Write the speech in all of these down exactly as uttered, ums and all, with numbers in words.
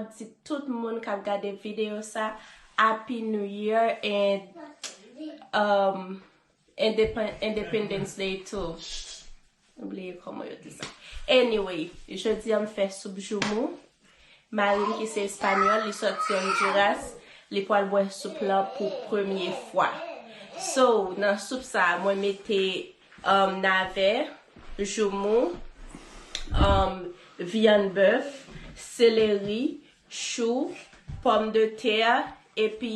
Di tout moun k ap gade videyo sa, Happy New Year and um, Independence Day too. M bliye kòman yo di sa. Anyway, jodi a m fè soup joumou. Mari m ki se espanyòl, li sòti Honduras, li pral bwè soup lan pou premye fwa. So, nan soup sa a, mwen mete um, navè, joumou, um, vyann bèf, seleri, chou, pòmdetè, epi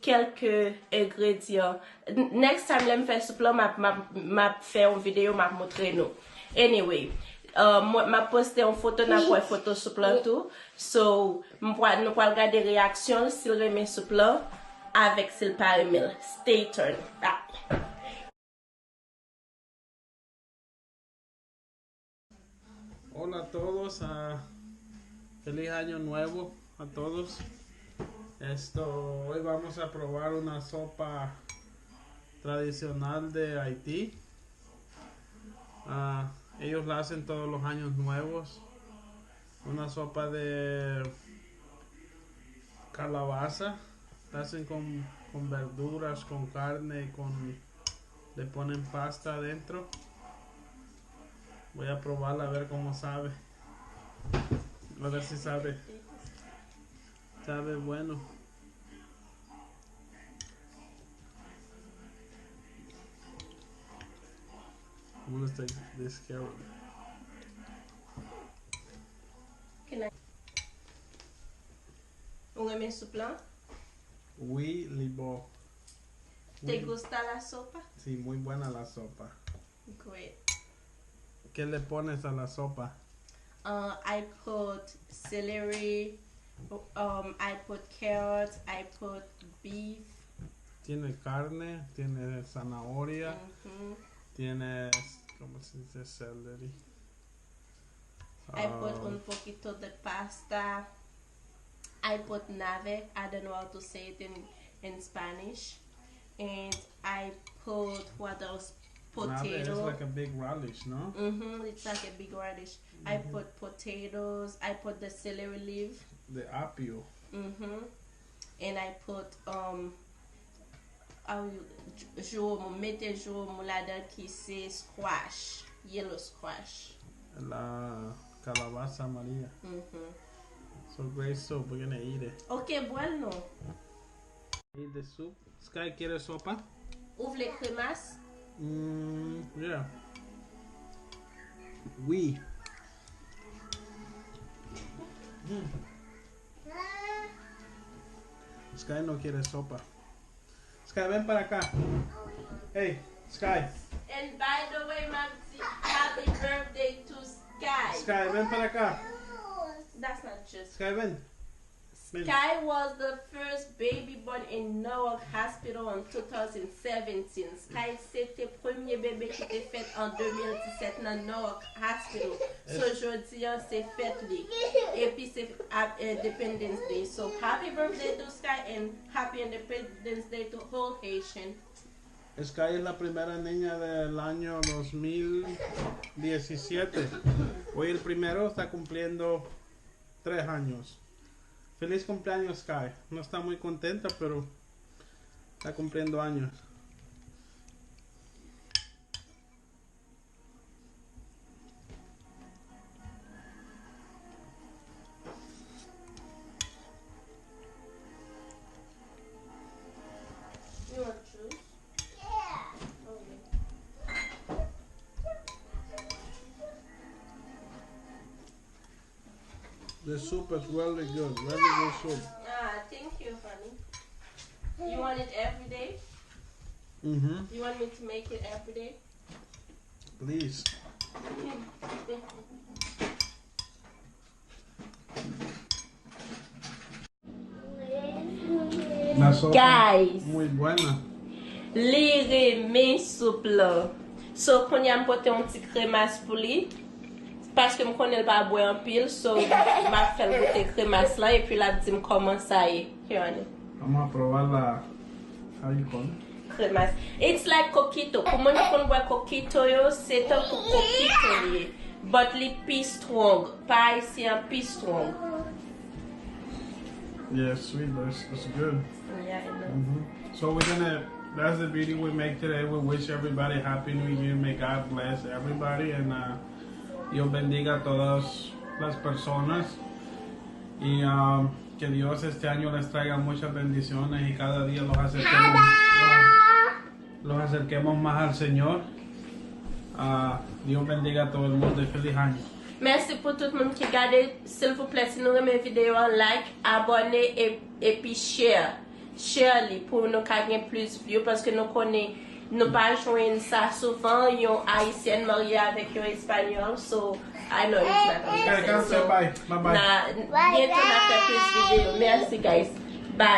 kèlke engredyan. N- Next time lè m fè soup lan, m ap, m ap, m ap fè yon videyo, m ap montre nou. Anyway, uh, mwen, m ap poste yon foto, n ap wè foto soup lan tou. So, m pral, nou pral gade reyaksyon l, si l renmen soup lan, avèk si l pa renmen l. Stay tuned. Ah. Hola a todos, ah, feliz año nuevo a todos. Esto, hoy vamos a probar una sopa tradicional de Haití. Ah, ellos la hacen todos los años nuevos. Una sopa de calabaza. La hacen con, con verduras, con carne, con, le ponen pasta adentro. Voy a probarla a ver cómo sabe. A ver si sabe. Sabe bueno. I'm gonna take this carrot. Can I- Ou renmen soup lan? Oui, li bon. ¿Te gusta la sopa? Sí, muy buena la sopa. Great. ¿Qué le pones a la sopa? Uh, I put celery, um, I put carrots, I put beef. Tiene carne, tiene zanahoria, Mhm. tiene, ¿cómo se dice? Celery. I put Ah, un poquito de pasta. I put nave. I don't know how to say it in, in Spanish. And I put what else? Nave is Potato. Like a big radish, no? Mm-hmm. It's like a big radish. I put potatoes. I put the celery leaf. The apio. Mm-hmm. And I put um, um j- joumou, mete joumou ladan ki se squash, yellow squash. La calabaza amarilla. Mm-hmm. So great soup, we're gonna eat it. Ok, bwè l non. Eat the soup. Sky quiere sopa? Ou vle kremas? Mm, yeah. Oui. Mm. Sky no quiere sopa. Sky, ven para acá. Hey, Sky. And by the way, m ap di happy birthday to Sky. Sky, ven para acá. That's not just Sky, ven. Sky was the first baby born in Norwalk Hospital in two thousand seventeen. Sky se te premye bebe ki te fèt an de mil disèt nan Norwalk Hospital. So jodi an se fèt li. Epi se ap- Independence Day. So happy birthday to Sky and happy Independence Day to whole Haitian. Sky es la primera niña del año dos mil diecisiete. Hoy el primero está cumpliendo tres años. Feliz cumpleaños, Sky. No está muy contenta, pero está cumpliendo años. You want juice? Yeah. Okay. The soup is really good, really good soup. Ah, thank you, honey. You want it every day? Mm-hmm. You want me to make it every day? Please. La sopa Guys. Muy buena. Li renmen soup lan. So, kounye a m pote yon ti kremas pou li. Paske m konnen l pa bwè anpil, so m ap fè l goute kremas lan, epi l ap di m kòman sa ye. Here, honey. Vamos a probar la. How you call it? Kremas. It's like coquito. Pou moun ki konn bwè coquito yo, se tankou coquito li ye. But li pi strong. Pa ayisyen an pi strong. Yeah, it's sweet, but it's, it's good. Yeah, I know. Mhm. So we're gonna, that's the video we make today. We wish everybody Happy New Year. May God bless everybody and uh, Dios bendiga a todas las personas. Y um, que Dios este año les traiga muchas bendiciones y cada día los acerquemos, los acerquemos más al Señor. Ah, Dios bendiga a todo el mundo y feliz año. Mèsi pou tout moun ki gade. Silvouplè, si nou renmen videyo an, like, abòne e- epi share. Share li pou nou ka gen plis view paske nou konnen nou pa jwenn sa souvan, yon ayisyèn marye avèk yon espanyòl. So, I know it's not gonna Okay, happen. come say So, bye. Bye bye. na, byento n ap fè plis videyo. Mèsi, guys. Bye.